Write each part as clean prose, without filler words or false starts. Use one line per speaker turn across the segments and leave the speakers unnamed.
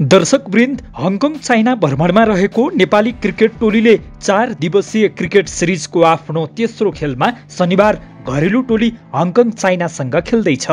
दर्शकवृन्द, Hong Kong China भ्रमणमा रहेको Nepali cricket टोलीले 4 दिवसीय क्रिकेट सिरिजको आफ्नो तेस्रो खेलमा शनिबार घरेलु टोली हङकङ चाइनासँग खेल्दैछ।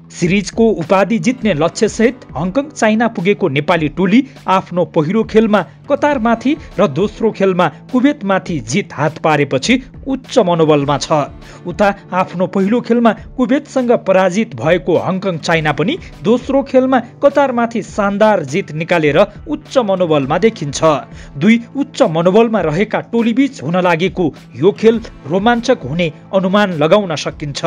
सिरिजको उपाधि जित्ने लक्ष्यसहित हङकङ चाइना पुगेको नेपाली टोली आफ्नो पहिलो खेलमा कतारमाथि र दोस्रो खेलमा कुवेतमाथि जित हात पारेपछि उच्च मनोबलमा छ। उता आफ्नो पहिलो खेलमा कुवेतसँग पराजित भएको हङकङ चाइना पनि दोस्रो खेलमा कतारमाथि शानदार जित निकालेर उच्च मनोबलमा देखिन्छ। दुई उच्च मनोबलमा रहेका टोलीबीच हुन लागेको यो खेल रोमाञ्चक हुने अनुमान लगाउन सकिन्छ।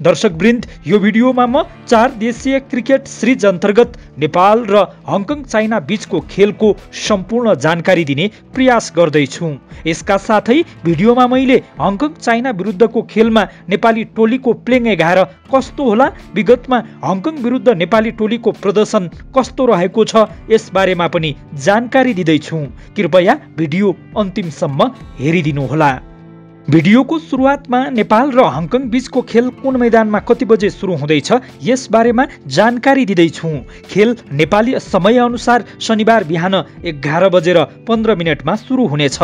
दर्शकवृन्द, यो भिडियोमा म 4 देशीय क्रिकेट सिरिज अन्तर्गत नेपाल र हङकङ चाइना बीचको खेलको सम्पूर्ण जानकारी दिने प्रयास गर्दैछु। यसका साथै भिडियोमा मैले हङकङ चाइना विरुद्धको खेलमा नेपाली टोलीको प्लेइङ 11 कस्तो होला, विगतमा हङकङ विरुद्ध नेपाली टोलीको प्रदर्शन कस्तो रहेको छ, यसबारेमा पनि जानकारी दिँदैछु। कृपया भिडियो अन्तिमसम्म हेरिदिनुहोला। भिडियोको सुरुवातमा नेपाल र हङकङ बीचको खेल कुन मैदानमा कति बजे सुरु हुँदैछ यस बारेमा जानकारी दिँदैछु। खेल नेपाली समय अनुसार शनिबार बिहान 11:15 सुरु हुनेछ।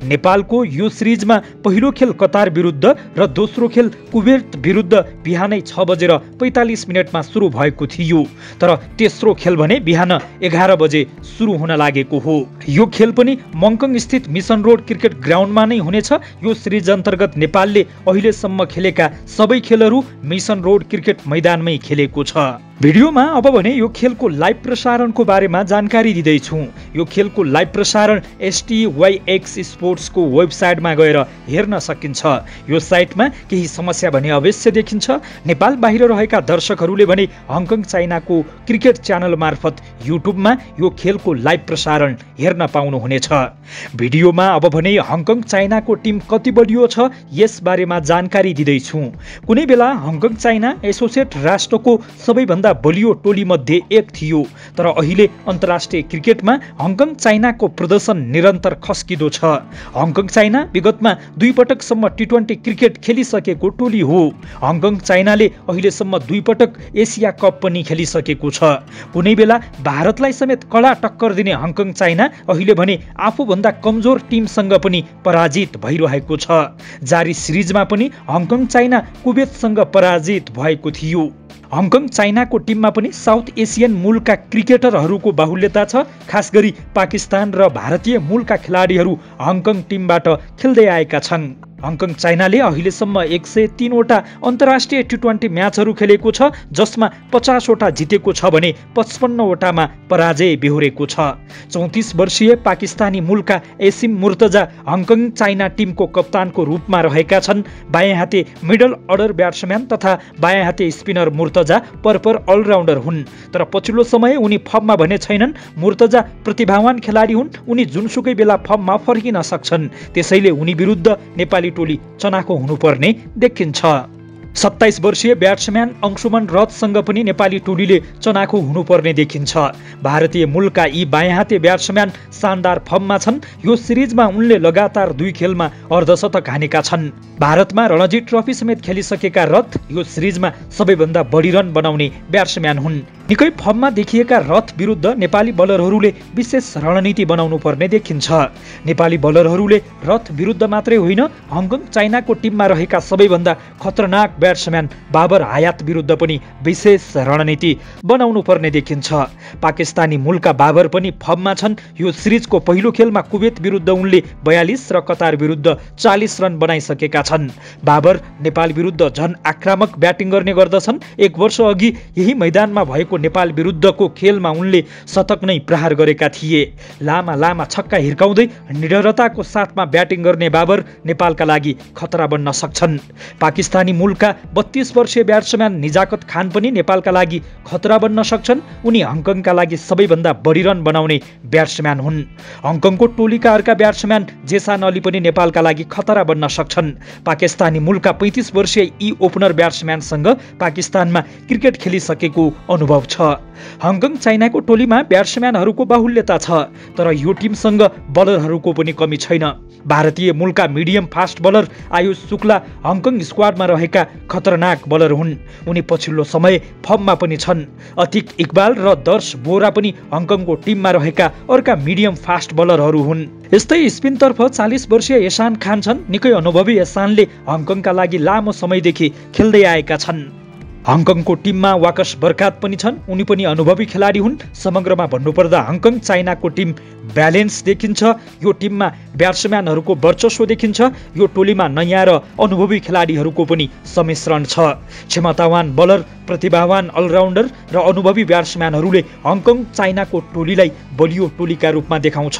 नेपालको यो सिरिजमा पहिलो खेल कतार विरुद्ध र दोस्रो खेल कुवेत विरुद्ध बिहानै 6:45 सुरु भएको थियो, तर तेस्रो खेल भने बिहान 11 बजे सुरु हुन लागेको हो। यो खेल पनि मङकङ स्थित मिसन रोड क्रिकेट ग्राउन्डमा नै हुनेछ। यो सिरिज अन्तर्गत नेपालले अहिलेसम्म खेलेका सबै खेलहरू मिसन रोड क्रिकेट मैदानमै खेलेको छ। भिडियोमा अब भने यो खेलको लाइभ प्रसारणको बारेमा जानकारी दिँदैछु। यो खेलको लाइभ प्रसारण STYX स्पोर्ट्सको वेबसाइटमा गएर हेर्न सकिन्छ। यो साइटमा केही समस्या भने अवश्य देखिन्छ। नेपाल बाहिर रहेका दर्शकहरूले भने हङकङ चाइनाको क्रिकेट च्यानल मार्फत युट्युबमा यो खेलको लाइभ प्रसारण हेर्न पाउनुहुनेछ। भिडियोमा अब भने हङकङ चाइनाको टिम कति बलियो छ यस बारेमा जानकारी दिँदैछु। कुनै बेला हङकङ चाइना एसोसिएट राष्ट्रको सबैभन्दा बलियो टोली मध्ये एक थियो, तर अहिले अन्तर्राष्ट्रिय क्रिकेटमा हङकङ चाइनाको प्रदर्शन निरन्तर खस्किँदो छ। हङकङ चाइना विगतमा 2 पटकसम्म T20 क्रिकेट खेलिसकेको टोली हो। हङकङ चाइनाले अहिलेसम्म 2 पटक एसिया कप पनि खेलिसकेको छ। कुनै बेला भारतलाई समेत कडा टक्कर दिने हङकङ चाइना अहिले भने आफूभन्दा कमजोर टिमसँग पनि पराजित भइरहेको छ। जारी सिरिजमा पनि हङकङ चाइना कुवेतसँग पराजित भएको थियो। हङकङ चाइनाको टिममा पनि साउथ एसियन मूलका क्रिकेटरहरूको बाहुल्यता छ। खास गरी पाकिस्तान र भारतीय मूलका खेलाडीहरू हङकङ टिमबाट खेल्दै आएका छन्। हङकङ चाइनाले अहिलेसम्म 103 वटा अन्तर्राष्ट्रिय T20 म्याचहरू खेलेको छ, जसमा 50 वटा जितेको छ भने 55 वटामा पराजय बेहोरेको छ। 34 वर्षीय पाकिस्तानी मूलका एसिम मुर्तजा हङकङ चाइना टिमको कप्तानको रूपमा रहेका छन्। बायाँ हाते मिडल अर्डर ब्याट्सम्यान तथा बायाँ हाते स्पिनर मुर्तजा परपर अलराउन्डर हुन्, तर पछिल्लो समय उनी फर्ममा भने छैनन्। मुर्तजा प्रतिभावान खेलाडी हुन्, उनी जुनसुकै बेला फर्ममा फर्किन सक्छन्, त्यसैले उनी विरुद्ध नेपाली टोली चनाखो हुनुपर्ने देखिन्छ। 27 वर्षीय ब्याट्सम्यान अंशुमन रथसँग पनि नेपाली टोलीले चनाखो हुनुपर्ने देखिन्छ। भारतीय मूलका यी बायाँ हाते ब्याट्सम्यान शानदार फर्ममा छन्। यो सिरिजमा उनले लगातार 2 खेलमा अर्धशतक हानेका छन्। भारतमा रणजी ट्रफी समेत खेलिसकेका रथ यो सिरिजमा सबैभन्दा बढी रन बनाउने ब्याट्सम्यान हुन्। निकै फर्ममा देखिएका रथ विरुद्ध नेपाली बलरहरूले विशेष रणनीति बनाउनु पर्ने देखिन्छ। नेपाली बलरहरूले रथ विरुद्ध मात्रै होइन, हङकङ चाइनाको टिममा रहेका सबैभन्दा खतरनाक ब्याट्सम्यान बाबर हयात विरुद्ध पनि विशेष रणनीति बनाउनु पर्ने देखिन्छ। पाकिस्तानी मूलका बाबर पनि फर्ममा छन्। यो सिरिजको पहिलो खेलमा कुवेत विरुद्ध उनले 42 र कतार विरुद्ध 40 रन बनाइसकेका छन्। बाबर नेपाल विरुद्ध झन आक्रामक ब्याटिङ गर्ने गर्दछन्। 1 वर्ष अघि यही मैदानमा भएको नेपाल विरुद्धको खेलमा उनले शतक नै प्रहार गरेका थिए। लामा लामा छक्का हिर्काउँदै निडरताको साथमा ब्याटिङ गर्ने बाबर नेपालका लागि खतरा बन्न सक्छन्। पाकिस्तानी मूलका 32 वर्षीय ब्याट्सम्यान निजाकत खान पनि नेपालका लागि खतरा बन्न सक्छन्। उनी हङकङका लागि सबैभन्दा बढी रन बनाउने ब्याट्सम्यान हुन्। हङकङको टोलीका अर्का ब्याट्सम्यान जेसान अली पनि नेपालका लागि खतरा बन्न सक्छन्। पाकिस्तानी मूलका 35 वर्षीय यी ओपनर ब्याट्सम्यानसँग पाकिस्तानमा क्रिकेट खेलिसकेको अनुभव छ। हङकङ चाइनाको टोलीमा ब्याट्सम्यानहरूको बाहुल्यता छ, तर यो टिमसँग बलरहरूको पनि कमी छैन। भारतीय मूलका medium fast bowler Ayush Shukla Hong Kong स्क्वाडमा रहेका खतरनाक बलर हुन्। उनी पछिल्लो समय फर्ममा पनि छन्। अतिक इकबाल र दर्श बोरा पनि हङकङको टिममा रहेका अर्का मिडियम फास्ट बलरहरू हुन्। यस्तै स्पिनतर्फ 40 वर्षीय एसान खान छन्। निकै अनुभवी एसानले हङकङका लागि लामो समयदेखि खेल्दै आएका छन्। हङकङको टिममा वाकस बर्खात पनि छन्। उनी पनि अनुभवी खेलाडी हुन्। समग्रमा भन्नुपर्दा हङकङ चाइनाको टिम ब्यालेन्स देखिन्छ। यो टिममा ब्याट्सम्यानहरूको वर्चस्व देखिन्छ। यो टोलीमा नयाँ र अनुभवी खेलाडीहरूको पनि सम्मिश्रण छ। क्षमतावान बलर, प्रतिभावान अलराउन्डर र अनुभवी ब्याट्सम्यानहरूले हङकङ चाइनाको टोलीलाई बलियो टोलीका रूपमा देखाउँछ।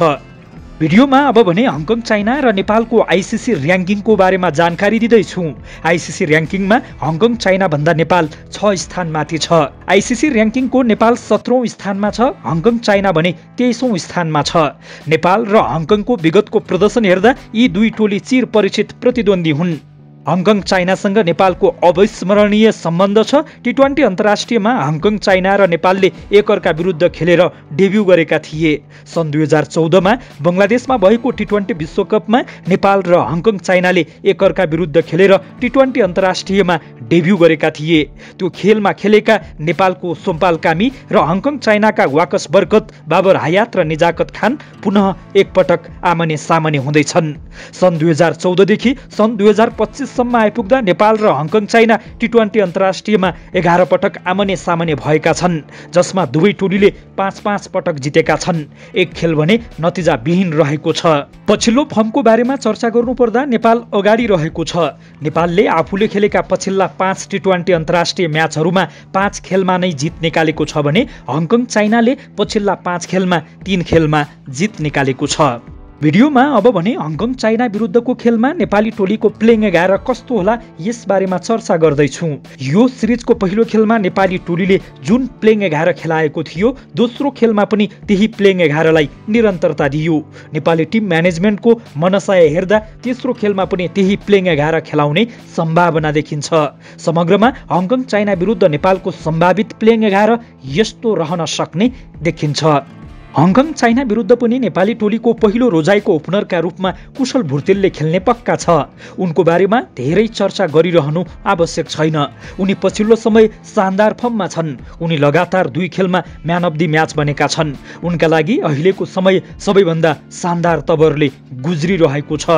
भिडियोमा अब भने हङकङ चाइना र नेपालको आइसिसी र्याङ्किङको बारेमा जानकारी दिँदैछु। आइसिसी र्याङ्किङमा हङकङ चाइना भन्दा नेपाल 6 स्थानमाथि छ। आइसिसी र्याङ्किङको नेपाल 17औं स्थानमा छ। हङकङ चाइना भने 23औं स्थानमा छ। नेपाल र हङकङको विगतको प्रदर्शन हेर्दा यी दुई टोली चिर परिचित प्रतिद्वन्दी हुन्। हङकङ चाइनासँग नेपालको अविस्मरणीय सम्बन्ध छ। टी20 अन्तर्राष्ट्रियमा हङकङ चाइना र नेपालले एकअर्का विरुद्ध खेलेर डेब्यू गरेका थिए। सन् 2014मा बङ्गलादेशमा भएको टी20 विश्वकपमा नेपाल र हङकङ चाइनाले एकअर्का विरुद्ध खेलेर टी20 अन्तर्राष्ट्रियमा डेब्यू गरेका थिए। त्यो खेलमा खेलेका नेपालको सोमपाल कामी र हङकङ चाइनाका वाकस बरकत, बाबर हयात र निजाकत खान पुनः एकपटक आमने सामने हुँदैछन्। सन् 2014 देखि सन् 2025 सम्म आइपुग्दा नेपाल र हङकङ चाइना टी20 अन्तर्राष्ट्रियमा 11 पटक आमने सामने भएका छन्, जसमा दुवै टोलीले 5-5 पटक जितेका छन्। एक खेल भने नतिजा विहीन रहेको छ। पछिल्लो फर्मको बारेमा चर्चा गर्नुपर्दा नेपाल अगाडि रहेको छ। नेपालले आफूले खेलेका पछिल्ला 5 टी20 अन्तर्राष्ट्रिय म्याचहरूमा 5 खेलमा नै जित निकालेको छ भने हङकङ चाइनाले पछिल्ला 5 खेलमा 3 खेलमा जित निकालेको छ। भिडियोमा अब भने हङकङ चाइना विरुद्धको खेलमा नेपाली टोलीको प्लेइङ 11 कस्तो होला यस बारेमा चर्चा गर्दैछु। यो सिरिजको पहिलो खेलमा नेपाली टोलीले जुन प्लेइङ 11 खेलाएको थियो, दोस्रो खेलमा पनि त्यही प्लेइङ 11लाई निरन्तरता दियो। नेपाली टिम म्यानेजमेन्टको मनसाय हेर्दा तेस्रो खेलमा पनि त्यही प्लेइङ 11 खेलाउने सम्भावना देखिन्छ। समग्रमा हङकङ चाइना विरुद्ध नेपालको सम्भावित प्लेइङ 11 यस्तो रहन सक्ने देखिन्छ। हङकङ चाइना विरुद्ध पनि नेपाली टोलीको पहिलो रोजाइको ओपनरका रूपमा कुशल भुर्तेलले खेल्ने पक्का छ। उनको बारेमा धेरै चर्चा गरिरहनु आवश्यक छैन। उनी पछिल्लो समय शानदार फर्ममा छन्। उनी लगातार 2 खेलमा म्यान अफ द म्याच बनेका छन्। उनका लागि अहिलेको समय सबैभन्दा शानदार तवरले गुज्रिरहेको छ।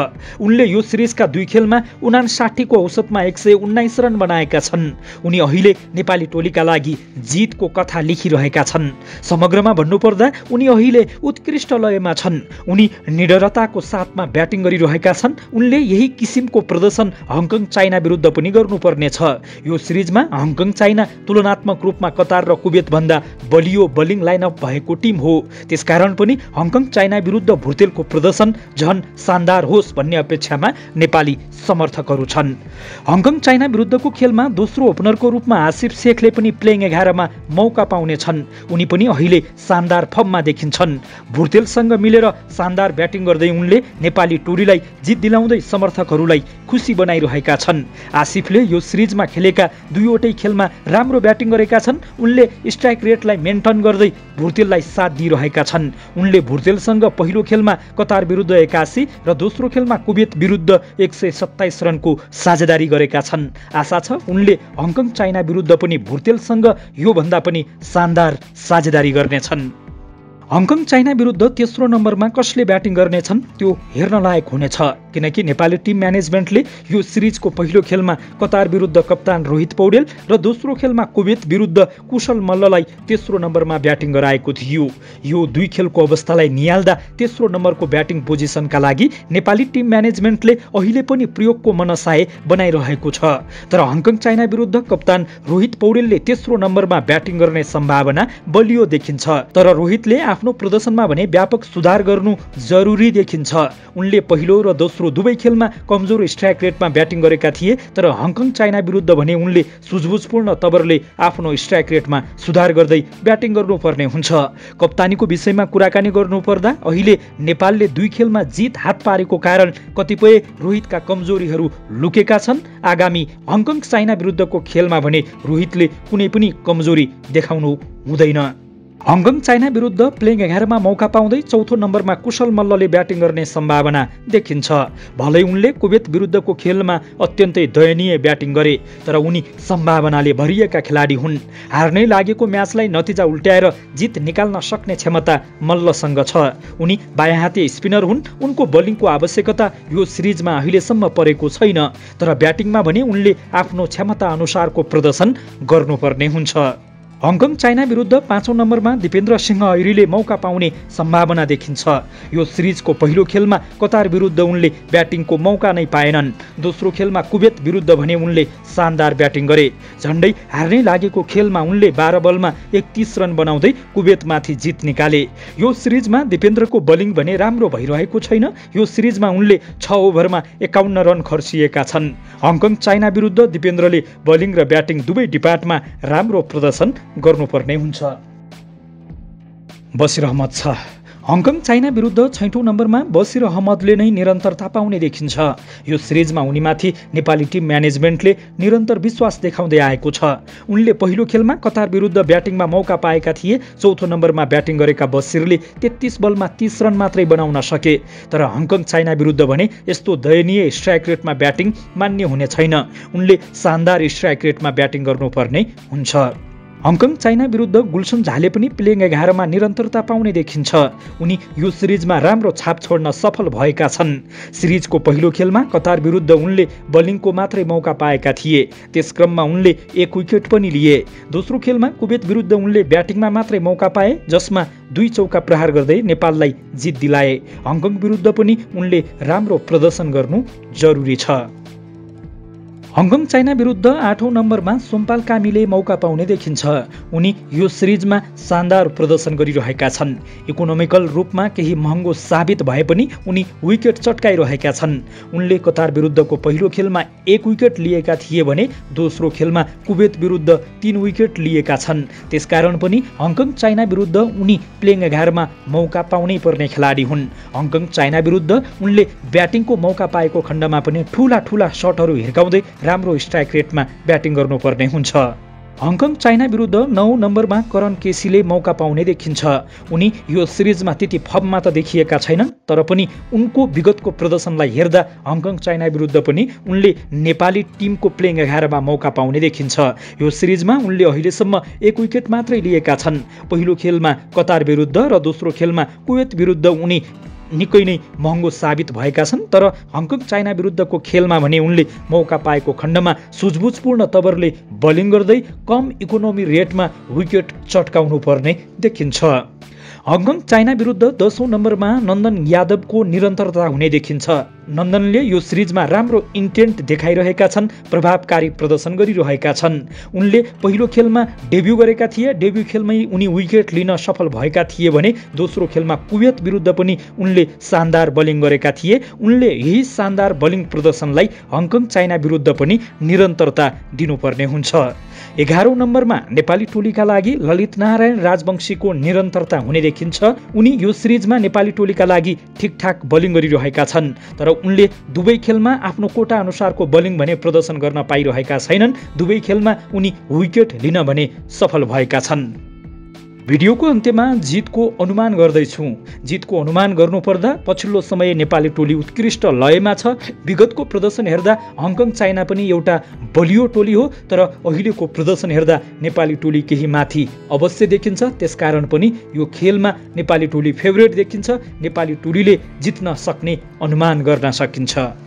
उनले यो सिरिजका 2 खेलमा 59 को औसतमा 119 रन बनाएका छन्। उनी अहिले नेपाली टोलीका लागि जितको कथा लेखिरहेका छन्। समग्रमा भन्नुपर्दा उनी अहिले उत्कृष्ट लयमा छन्। उनी निडरताको साथमा ब्याटिङ गरिरहेका छन्। उनले यही किसिमको प्रदर्शन हङकङ चाइना विरुद्ध पनि गर्नुपर्ने छ। यो सिरिजमा हङकङ चाइना तुलनात्मक रूपमा कतार र कुवेत भन्दा बलियो बोलिङ लाइनअप भएको टिम हो। त्यसकारण पनि हङकङ चाइना विरुद्ध भुर्तेलको प्रदर्शन झन शानदार होस् भन्ने अपेक्षामा नेपाली समर्थकहरू छन्। हङकङ चाइना विरुद्धको खेलमा दोस्रो ओपनरको रूपमा आसिफ शेखले पनि प्लेइङ 11 मा मौका पाउने छन्। उनी पनि अहिले शानदार फर्ममा देखिन्छन्। भुर्तेलसँग मिलेर शानदार ब्याटिङ गर्दै उनले नेपाली टोलीलाई जित दिलाउँदै समर्थकहरूलाई खुसी बनाइरहेका छन्। आसिफले यो सिरिजमा खेलेका 2वटै खेलमा राम्रो ब्याटिङ गरेका छन्। उनले स्ट्राइक रेटलाई मेन्टेन गर्दै भुर्तेललाई साथ दिइरहेका छन्। उनले भुर्तेलसँग पहिलो खेलमा कतार विरुद्ध 81 र दोस्रो खेलमा कुवेत विरुद्ध 127 रनको साझेदारी गरेका छन्। आशा छ उनले हङकङ चाइना विरुद्ध पनि भुर्तेलसँग यो भन्दा पनि शानदार साझेदारी गर्नेछन्। हङकङ चाइना विरुद्ध तेस्रो नम्बरमा कसले ब्याटिङ गर्नेछन् त्यो हेर्न लायक हुनेछ, किनकि नेपाली टिम म्यानेजमेन्टले यो सिरिजको पहिलो खेलमा कतार विरुद्ध कप्तान रोहित पौडेल र दोस्रो खेलमा कुवेत विरुद्ध कुशल मल्ललाई तेस्रो नम्बरमा ब्याटिङ गराएको थियो। यो 2 खेलको अवस्थालाई निहाल्दा तेस्रो नम्बरको ब्याटिङ पोजिसनका लागि नेपाली टिम म्यानेजमेन्टले अहिले पनि प्रयोगको मनसाय बनाइरहेको छ। तर हङकङ चाइना विरुद्ध कप्तान रोहित पौडेलले तेस्रो नम्बरमा ब्याटिङ गर्ने सम्भावना बलियो देखिन्छ। तर रोहितले आफ्नो प्रदर्शनमा भने व्यापक सुधार गर्नु जरुरी देखिन्छ। उनले पहिलो र दोस्रो दुवै खेलमा कमजोर स्ट्राइक रेटमा ब्याटिङ गरेका थिए, तर हङकङ चाइना विरुद्ध भने उनले सुझबुझपूर्ण तवरले आफ्नो स्ट्राइक रेटमा सुधार गर्दै ब्याटिङ गर्नुपर्ने हुन्छ। कप्तानीको विषयमा कुराकानी गर्नुपर्दा अहिले नेपालले 2 खेलमा जित हात पारेको कारण कतिपय रोहितका कमजोरीहरू लुकेका छन्। आगामी हङकङ चाइना विरुद्धको खेलमा भने रोहितले कुनै पनि कमजोरी देखाउनु हुँदैन। हङकङ चाइना विरुद्ध प्लेइङ 11 मा मौका पाउँदै चौथो नम्बरमा कुशल मल्लले ब्याटिङ गर्ने सम्भावना देखिन्छ। भलै उनले कुवेत विरुद्धको खेलमा अत्यन्तै दयनीय ब्याटिङ गरे, तर उनी सम्भावनाले भरिएका खेलाडी हुन्। हार्नै लागेको म्याचलाई नतिजा उल्ट्याएर जित निकाल्न सक्ने क्षमता मल्लसँग छ। उनी बायाँ स्पिनर हुन्। उनको बोलिङको आवश्यकता यो सिरिजमा अहिलेसम्म परेको छैन, तर ब्याटिङमा भने उनले आफ्नो क्षमता अनुसारको प्रदर्शन गर्नुपर्ने हुन्छ। हङकङ चाइना विरुद्ध 5औं नम्बरमा दिपेन्द्र सिंह ऐरीले मौका पाउने सम्भावना देखिन्छ। यो सिरिजको पहिलो खेलमा कतार विरुद्ध उनले ब्याटिङको मौका नै पाएनन्। दोस्रो खेलमा कुवेत विरुद्ध भने उनले शानदार ब्याटिङ गरे। झन्डै हार्नै लागेको खेलमा उनले 12 बलमा 31 रन बनाउँदै कुवेतमाथि जित निकाले। यो सिरिजमा दिपेन्द्रको बोलिङ भने राम्रो भइरहेको छैन। यो सिरिजमा उनले 6 ओभरमा 51 रन खर्चिएका छन्। हङकङ चाइना विरुद्ध दिपेन्द्रले बोलिङ र ब्याटिङ दुवै डिपार्टमा राम्रो प्रदर्शन गर्नुपर्ने हुन्छ। बसिर अहमद छ। हङकङ चाइना विरुद्ध 6औं नम्बरमा बसिर अहमदले नै निरन्तरता पाउने देखिन्छ। यो सिरिजमा उनीमाथि नेपाली टिम म्यानेजमेन्टले निरन्तर विश्वास देखाउँदै आएको छ। उनले पहिलो खेलमा कतार विरुद्ध ब्याटिङमा मौका पाएका थिए। चौथो नम्बरमा ब्याटिङ गरेका बसिरले 33 बलमा 30 रन मात्रै बनाउन सके। तर हङकङ चाइना विरुद्ध भने यस्तो दयनीय स्ट्राइक रेटमा ब्याटिङ मान्य हुने छैन। उनले शानदार स्ट्राइक रेटमा ब्याटिङ गर्नुपर्ने हुन्छ। हङकङ चाइना विरुद्ध गुलसन झाले पनि प्लेइङ 11 मा निरन्तरता पाउने देखिन्छ। उनी यो सिरिजमा राम्रो छाप छोड्न सफल भएका छन्। सिरिजको पहिलो खेलमा कतार विरुद्ध उनले बोलिङको मात्रै मौका पाएका थिए। त्यस क्रममा उनले 1 विकेट पनि लिए। दोस्रो खेलमा कुवेत विरुद्ध उनले ब्याटिङमा मात्रै मौका पाए, जसमा 2 चौका प्रहार गर्दै नेपाललाई जित दिलाए। हङकङ विरुद्ध पनि उनले राम्रो प्रदर्शन गर्नु जरुरी छ। हङकङ चाइना विरुद्ध 8औं नम्बरमा सोमपाल कामीले मौका पाउने देखिन्छ। उनी यो सिरिजमा शानदार प्रदर्शन गरिरहेका छन्। इकोनोमिकल रूपमा केही महँगो साबित भए पनि उनी विकेट चट्काइरहेका छन्। उनले कतार विरुद्धको पहिलो खेलमा 1 विकेट लिएका थिए भने दोस्रो खेलमा कुवेत विरुद्ध 3 विकेट लिएका छन्। त्यसकारण पनि हङकङ चाइना विरुद्ध उनी प्लेइङ 11 मा मौका पाउनै पर्ने खेलाडी हुन्। हङकङ चाइना विरुद्ध उनले ब्याटिङको मौका पाएको खण्डमा पनि ठूला शटहरू हिर्काउँदै राम्रो स्ट्राइक रेटमा ब्याटिङ गर्नुपर्ने हुन्छ। हङकङ चाइना विरुद्ध 9औं नम्बरमा करण केसीले मौका पाउने देखिन्छ। उनी यो सिरिजमा त्यति फर्ममा त देखिएका छैनन्, तर पनि उनको विगतको प्रदर्शनलाई हेर्दा हङकङ चाइना विरुद्ध पनि उनले नेपाली टिमको प्लेइङ 11 मा मौका पाउने देखिन्छ। यो सिरिजमा उनले अहिलेसम्म 1 विकेट मात्रै लिएका छन्। पहिलो खेलमा कतार विरुद्ध र दोस्रो खेलमा कुवेत विरुद्ध उनी निकै नै महँगो साबित भएका छन्। तर हङकङ चाइना विरुद्धको खेलमा भने उनले मौका पाएको खण्डमा सुझबुझपूर्ण तवरले बोलिङ गर्दै कम इकोनोमी रेटमा विकेट चट्काउनु पर्ने देखिन्छ। हङकङ चाइना विरुद्ध 10औं नम्बरमा नन्दन यादवको निरन्तरता हुने देखिन्छ। नन्दनले यो सिरिजमा राम्रो इन्टेन्ट देखाइरहेका छन्, प्रभावकारी प्रदर्शन गरिरहेका छन्। उनले पहिलो खेलमा डेब्यू गरेका थिए। डेब्यू खेलमै उनी विकेट लिन सफल भएका थिए भने दोस्रो खेलमा कुवेत विरुद्ध पनि उनले शानदार बोलिङ गरेका थिए। उनले यही शानदार बोलिङ प्रदर्शनलाई हङकङ चाइना विरुद्ध पनि निरन्तरता दिनुपर्ने हुन्छ। 11औं नम्बरमा नेपाली टोलीका लागि ललित नारायण राजवंशीको निरन्तरता हुने देखिन्छ। उनी यो सिरिजमा नेपाली टोलीका लागि ठिकठाक बोलिङ गरिरहेका छन्, तर उनले दुवै खेलमा आफ्नो कोटा अनुसारको बोलिङ भने प्रदर्शन गर्न पाइरहेका छैनन्। दुवै खेलमा उनी विकेट लिन भने सफल भएका छन्। भिडियोको अन्त्यमा जितको अनुमान गर्दैछु। जितको अनुमान गर्नुपर्दा पछिल्लो समय नेपाली टोली उत्कृष्ट लयमा छ। विगतको प्रदर्शन हेर्दा हङकङ चाइना पनि एउटा बलियो टोली हो, तर अहिलेको प्रदर्शन हेर्दा नेपाली टोली केही माथि अवश्य देखिन्छ। त्यसकारण पनि यो खेलमा नेपाली टोली फेभरेट देखिन्छ। नेपाली टोलीले जित्न सक्ने अनुमान गर्न सकिन्छ।